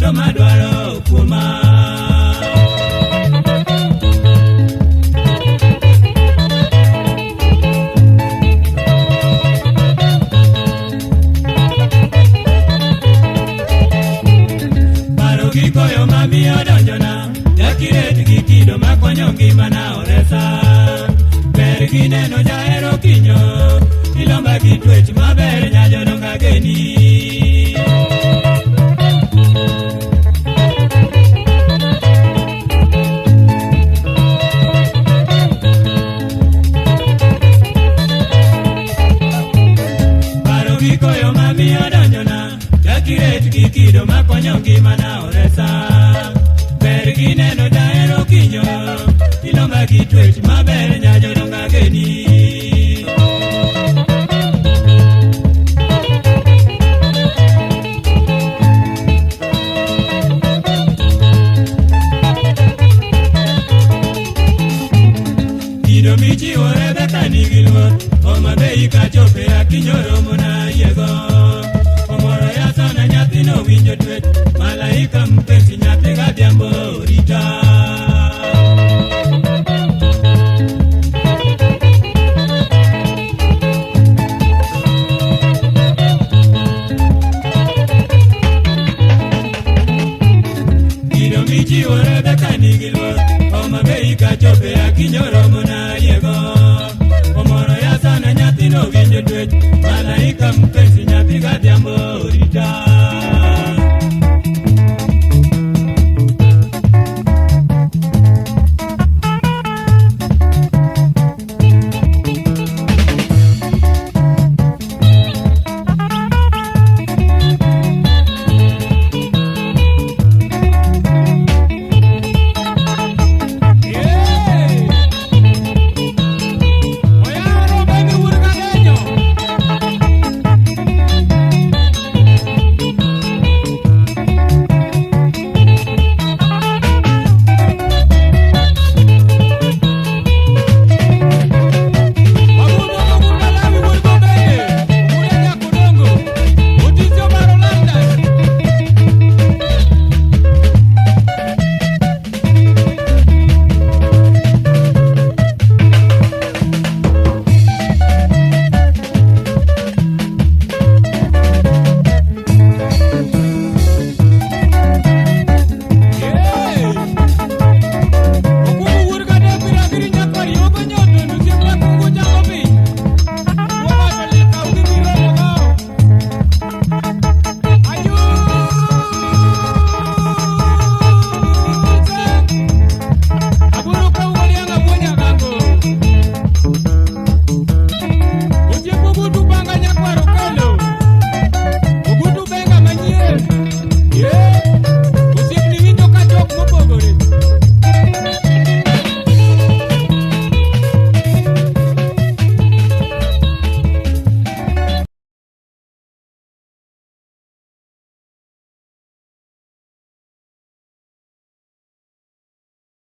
duto madwaro kuoma. Paro gi koyo mamiyo donjona, jakiret gi kido makonyo ngimana oresa. Ber gi neno jahero kinyo, ilomba gi twech maber nyajodongo ageni. Paro gi koyo mamiyo donjona, jakiret gi kido makonyo ngimana oresa. Ber gi neno jahero kinyo, ilomba gi twech maber nyajodongo ageni. Kido michiwo Rebeka nigi luor, Homa Bay kachope akinyo romo na yiego. Omoro ya sana nyathino winjo twech, malaika mpenzi nyathi gadhiambo orita. Kido michiwo Rebeka nigi luor, Homa Bay kachope akinyo romo na yiego. Omoro ya sana nyathino winjo twech, malaika mpenzi